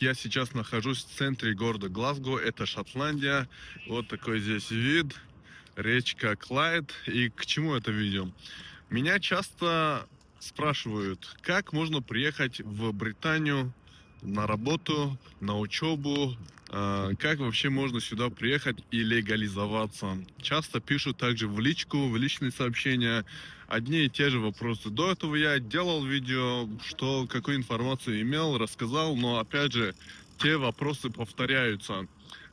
Я сейчас нахожусь в центре города Глазго, это Шотландия. Вот такой здесь вид, речка Клайд. И к чему это видео? Меня часто спрашивают, как можно приехать в Британию на работу, на учебу, как вообще можно сюда приехать и легализоваться. Часто пишут также в личку, в личные сообщения одни и те же вопросы. До этого я делал видео, что какую информацию имел, рассказал, но, опять же, те вопросы повторяются.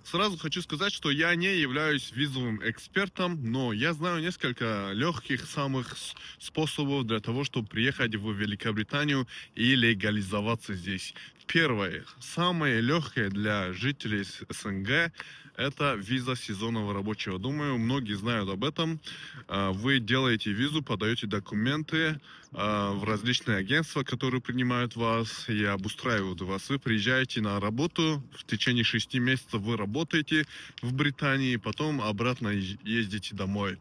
Сразу хочу сказать, что я не являюсь визовым экспертом, но я знаю несколько легких самых способов для того, чтобы приехать в Великобританию и легализоваться здесь. Первое, самое легкое для жителей СНГ, это виза сезонного рабочего. Думаю, многие знают об этом. Вы делаете визу, подаете документы в различные агентства, которые принимают вас и обустраивают вас. Вы приезжаете на работу, в течение 6 месяцев вы работаете в Британии, потом обратно ездите домой.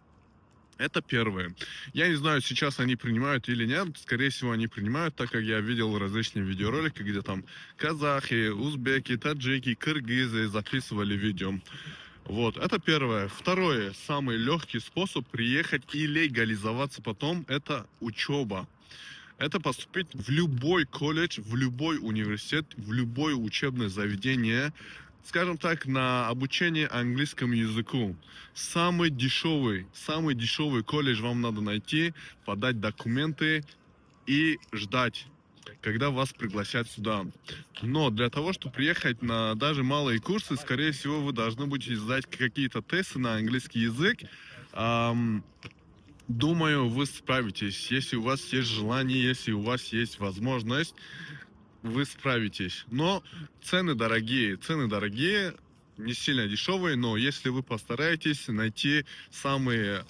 Это первое. Я не знаю, сейчас они принимают или нет. Скорее всего, они принимают, так как я видел различные видеоролики, где там казахи, узбеки, таджики, кыргызы записывали видео. Вот, это первое. Второе, самый легкий способ приехать и легализоваться потом, это учеба. Это поступить в любой колледж, в любой университет, в любое учебное заведение, скажем так, на обучение английскому языку. Самый дешевый колледж вам надо найти, подать документы и ждать, когда вас пригласят сюда. Но для того, чтобы приехать на даже малые курсы, скорее всего, вы должны будете сдать какие-то тесты на английский язык. Думаю, вы справитесь. Если у вас есть желание, если у вас есть возможность, вы справитесь. Но цены дорогие, не сильно дешевые, но если вы постараетесь найти самый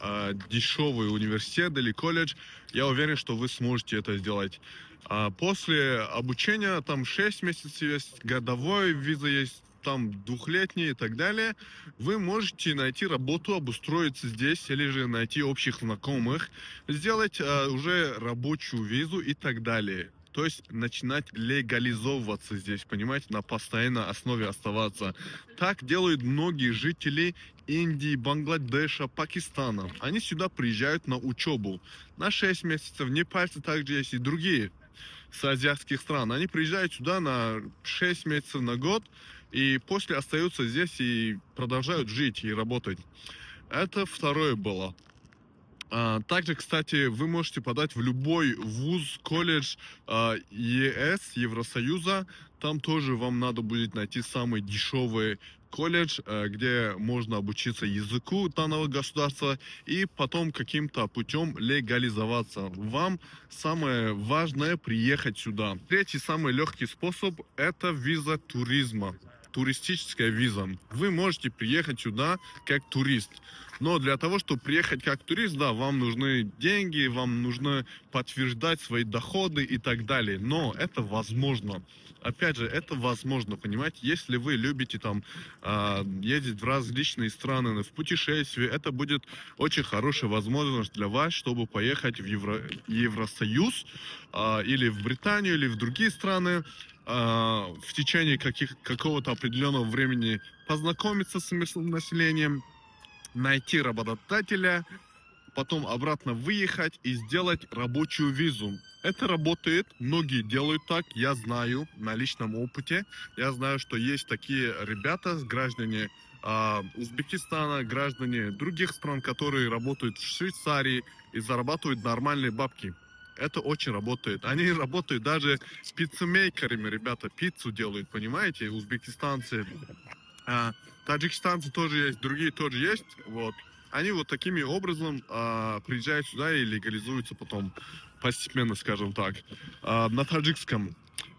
дешевый университет или колледж, я уверен, что вы сможете это сделать. А после обучения там 6 месяцев есть, годовой виза есть, там двухлетний и так далее, вы можете найти работу, обустроиться здесь или же найти общих знакомых, сделать уже рабочую визу и так далее. То есть начинать легализовываться здесь, понимаете, на постоянной основе оставаться. Так делают многие жители Индии, Бангладеша, Пакистана. Они сюда приезжают на учебу на 6 месяцев. Непальцы также есть и другие с азиатских стран. Они приезжают сюда на 6 месяцев, на год, и после остаются здесь и продолжают жить и работать. Это второе было. Также, кстати, вы можете подать в любой вуз, колледж ЕС, Евросоюза. Там тоже вам надо будет найти самый дешевый колледж, где можно обучиться языку данного государства и потом каким-то путем легализоваться. Вам самое важное — приехать сюда. Третий, самый легкий способ — это виза туризма, туристическая виза. Вы можете приехать сюда как турист. Но для того, чтобы приехать как турист, да, вам нужны деньги, вам нужно подтверждать свои доходы и так далее. Но это возможно. Опять же, это возможно, понимаете? Если вы любите там ездить в различные страны, в путешествие, это будет очень хорошая возможность для вас, чтобы поехать в Евросоюз или в Британию, или в другие страны, в течение какого-то определенного времени познакомиться с местным населением, найти работодателя, потом обратно выехать и сделать рабочую визу. Это работает, многие делают так, я знаю на личном опыте. Я знаю, что есть такие ребята, граждане Узбекистана, граждане других стран, которые работают в Швейцарии и зарабатывают нормальные бабки. Это очень работает. Они работают даже с пиццемейкерами, ребята, пиццу делают, понимаете, узбекистанцы. Таджикистанцы тоже есть, другие тоже есть, вот. Они вот такими образом приезжают сюда и легализуются потом постепенно, скажем так. На таджикском,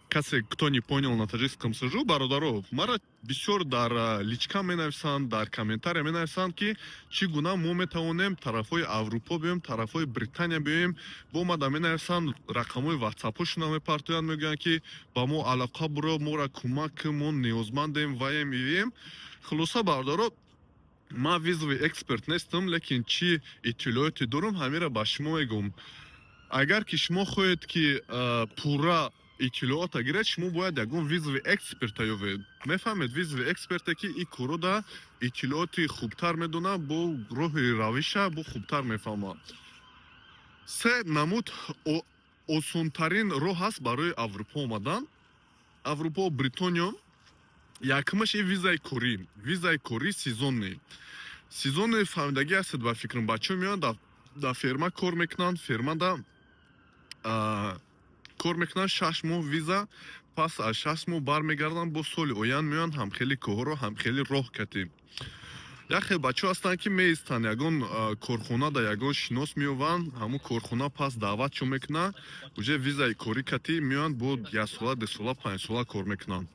касе кто не понял, на таджикском сижу. Бародаро, мара бисёр дар личка менависанд, дар комментария менависанд, ки чӣ гуна мо метавонем тарафҳои Аврупо биёем, тарафҳои Британия биёем. Бо мада менависанд, рақамҳои ватсапҳошона мепартоянд, мегӯянд, ки ба мо алоқа буро, моро кӯмак кун, мо ниёзмандем, ваем, ивем. Хулоса, бародаро, ман визовый эксперт нестам, лекин чӣ иттилооте дорам, ҳамеро ба шумо мегӯм. Агар ки шумо хоҳед, ки пурра Иттилоота гиред, шумо бояд ягон визовый эксперта ёвед, мефаҳмед? Визовый эксперте, ки ин корода иттилооти хубтар медонад, бо роҳи равиша бо хубтар мефаҳмад. Се намуд осонтарин роҳ ҳаст барои Аврупо омадан, Аврупо, Бритониё. Якумаш ин визаи корӣ, визаи корӣ сезонный. Сезонный фаҳмидагӣ ҳастед, ба фикрам. Бачаҳо меоянд, дар ферма кор мекунанд, фермада кор мекунанд 6 моҳ виза, пас аз 6 моҳ бармегарданд, бо соли оянд меоянд, ҳамхели коҳро, ҳамхели роҳ катӣ. Як хел бачаҳо ҳастанд, ки меистанд, ягон корхона да ягон шинос меёванд, ҳамун корхона пас даъватшон мекунад, уже визаи корӣ катӣ меоянд, бо яксола, 2 сола, 5 сола кор мекунанд.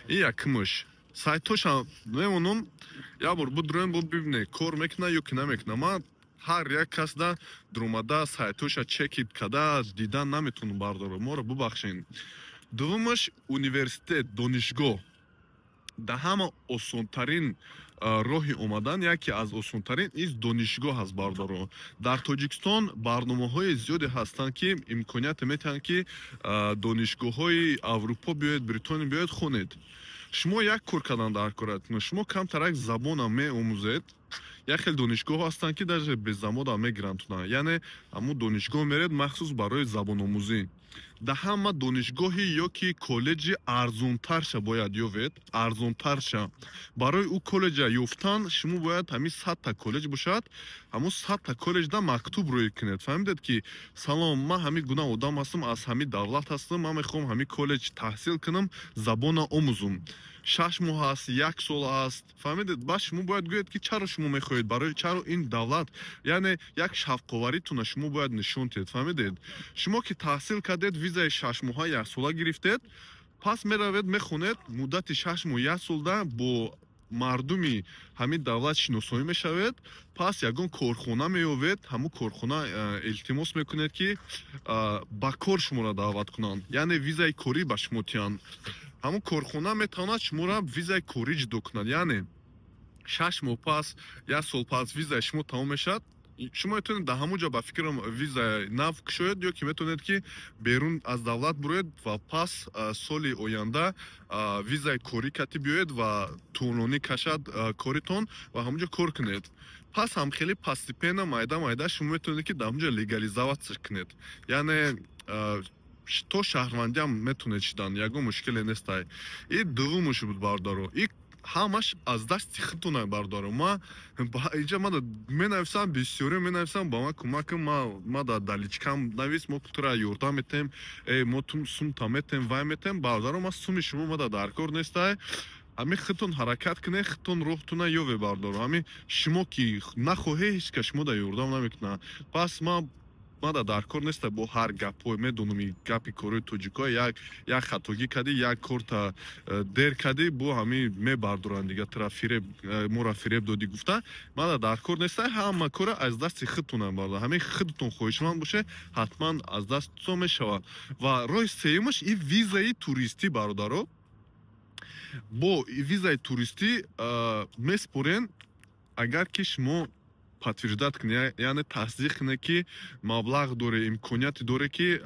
Ин якумаш. Сайтошам мемонам, як бор будроем, бо бибине, кор мекунад ё ки намекунад. Ман ҳар як касда дуромада, сайтоша чекит карда дидан наметавонам, бардорам, моро бубахшед. Дуввумаш университет, донишгоҳ. Дар ҳама осонтарин роҳи омадан, яке аз осонтарин из донишгоҳ аст, бародаро. Дар Тоҷикистон барномаҳои зиёде ҳастанд, ки имконияте метиҳанд, ки донишгоҳҳои Аврупо биёед, Бритониё биёед, хонед. Шумо як кор кардан дар коратон, шумо камтарак забонам меомӯзед. Як хел донишгоҳ ҳастанд, ки даже без забонам мегиранд туна, яъне ҳамун донишгоҳ меред махсус барои забономӯзӣ. Дар ҳама донишгоҳи ё ки коллеҷи арзонтарша бояд ёвед, арзонтарша. Барои ӯ коллеҷа ёфтан шумо бояд ҳамин 100-та коллеҷ бошад, ҳамун 100-та коллеҷда мактуб рӯй кунед, фаҳмидед, ки салом, ман ҳамин гуна одам ҳастам, аз ҳамин давлат ҳастам, ман мехоҳам ҳамин коллеҷ таҳсил кунам, забона омӯзум. 6 моҳ аст, як сол аст, фаҳмидед? Баъд шумо бояд гӯед, ки чаро шумо мехоҳед, барои чаро ин давлат, яъне як шавқоваритона шумо бояд нишон диҳед, фаҳмидед? Шумо ки таҳсил кардед, визаи 6 моҳа, яксола гирифтед, пас меравед, мехонед, муддати 6 моҳ, як солда бо мардуми ҳамин давлат шиносоӣ мешавед, пас ягон корхона меёвед, ҳамун корхона илтимос мекунед, ки ба кор шуморо даъват кунанд, яъне визаи корӣ ба шумо тиҳанд. Ҳамун корхона метавонад шуморо визаи корӣ ҷудо кунад, яъне 6 моҳ пас, як сол пас визаи шумо тамом мешавад, шумо метавонед дар ҳамон ҷо, ба фикрам, визаи нав кушоед ё ки метавонед, ки берун аз давлат буроед ва пас соли оянда визаи корӣ катӣ биёед ва тӯлонӣ кашад коритон ва ҳамон ҷо кор кунед. Пас ҳам хеле постепенно, майда майда шумо метавонед, ки дар ҳамон ҷо легализоваться кунед, яъне то шаҳрвандиам метавонед шидан, ягон мушкиле нестай. И дуввумуш буд, бародаро. И ҳамаш аз дасти худтона, бародаро. Ма инҷа мада менависам, бисёриё менависам: ба ман кӯмак кун, ма дар личкам навис, мо тура ёрдам метем, э мо сумта метем, вай метем. Бародаро, ма суми шумо мада дар кор нестай. Ҳамин худтон ҳаракат кунед, худтон роҳтона ёве, бародаро. Ҳамин шумо ки нахоҳе, ҳеҷ кас шумо да ёрдам намекунад. Пас ман мада дар кор неста бо ҳар гапҳое, медонам, и гапи корои тоҷикҳо, як як хатогӣ кардӣ, як корта дер кардӣ, бо ҳамин мебардоранд дига тура, фиреб, моро фиреб додӣ гуфта. Мада дар кор неста. Ҳама кора аз дасти худтонам, бародар. Ҳамин худтон хоҳишманд боше, ҳатман аз дастатон мешавад. Ва роҳи сеюмаш и визаи туристӣ, бародаро. Бо визаи туристӣ меспорен, агар ки шумо подтверждать кунед, яъне тасдиқ кунед, ки маблағ доре, имконияте доре, ки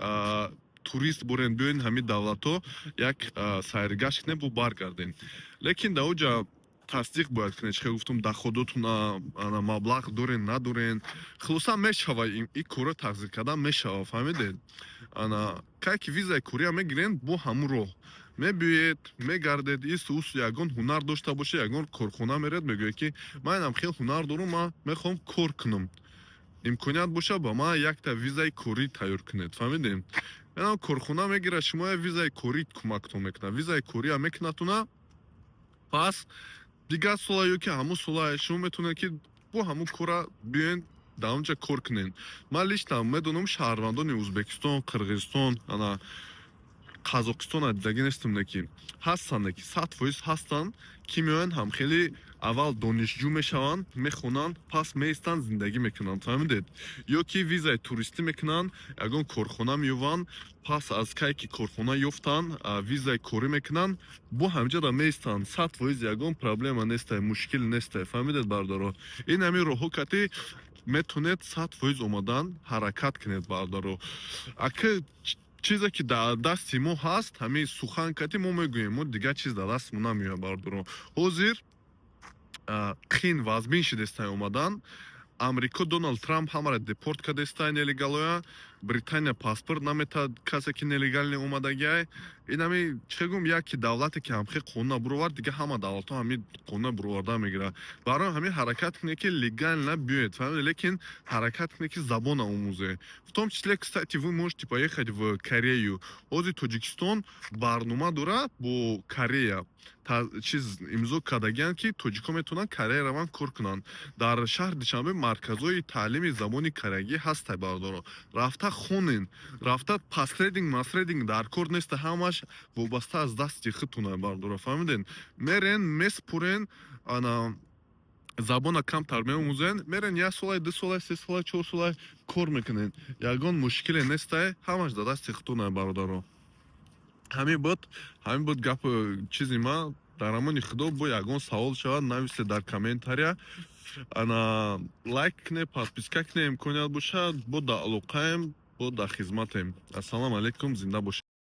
турист борен, биёен ҳамин давлатҳо, як сайргашт кунед, бо баргарден. Лекин дар оҷа тасдиқ бояд кунед, чӣ хел гуфтум, доходотуна, маблағ дорен, надорен. Хулоса, мешава, ин корро тасдиқ кардан мешава, фаҳмидед? Ана кай ки визаи кория мегирен, бо ҳамун роҳ мебиёед, мегардед, исту усу, ягон ҳунар дошта бошед, ягон корхона меред, мегӯед, ки ман инам хел ҳунар дорум, ман мехоҳам кор кунам, имконият боша, ба ман якта визаи корӣ тайёр кунед, фаҳмидем? Инам корхона мегирад шумо, визаи корӣ кӯмактон мекунад, визаи кория мекунадтуна. Пас дигар сола ё ки ҳамун сола шумо метавонед, ки бо ҳамун кора биёен, дар он ҷа кор кунед. Ман лично медонам, шаҳрвандони Ӯзбекистон, Қирғизистон, ана Қазоқистона дидагӣ нестам, ки ҳастанд, ки 100% ҳастанд, ки меоянд, ҳам хеле аввал донишҷӯ мешаванд, мехонанд, пас меистанд, зиндагӣ мекунанд, фаҳмидед? Ё ки визаи туристӣ мекунанд, ягон корхона меёванд, пас аз кай ки корхона ёфтанд, визаи корӣ мекунанд, бо ҳамҷода меистанд. 100% ягон проблема нестай, мушкил нестай, фаҳмидед, бародаро? Ин ҳамин роҳҳо кати метавонед 100% омадан, ҳаракат кунед, бародаро. Ака. Чизе ки дар дасти мо ҳаст, ҳамин сухан кати мо мегӯем, мо дигар чиз дар дастмо намеояд, бародаро. Ҳозир қин вазмин шидестай омадан. Амрико, Доналд Трамп ҳамаро депорт кардестай, нелегалоя. Британия паспорт наметад касе ки нелегально омадагиай. Инами чӣ гум, яке давлате ки ҳамхе қонуна буровард, дига ҳама давлатҳо ҳамин қонуна буроварда мегирад. Барои ҳамин ҳаракат кунед, ки легально биёед, фаҳмидед? Лекин ҳаракат кунед, ки забона омӯзед. В том числе, кстати, вы можете поехать в Корею. Ҳозир Тоҷикистон барнома дорад бо Корея, чиз имзо кардагианд, ки тоҷикҳо метавонанд Корея раванд, кор кунанд. Дар шаҳри Душанбе марказҳои таълими забони кореягӣ ҳастай, бародаро. Рафта хонен, рафта посредник масредник дар кор неста, ҳамаш вобаста аз дасти худтона, бародаро, фаҳмиден? Мерен, меспурен, ана забона камтар меомӯзен, мерен, як солай, 2 солай, 3 солай, 4 солай кор мекунен, ягон мушкиле нестай, ҳамаш дар дасти худтона, бародаро. Ҳамин буд гапу чизи ман. Дар амони Худо. Бо ягон савол шавад, нависед дар комментария. Ана лайк кунед, подписка кунед, имконият бошад. Бо дар алоқаем, бо дар хизматем. Ассалому алайкум, зинда бошед.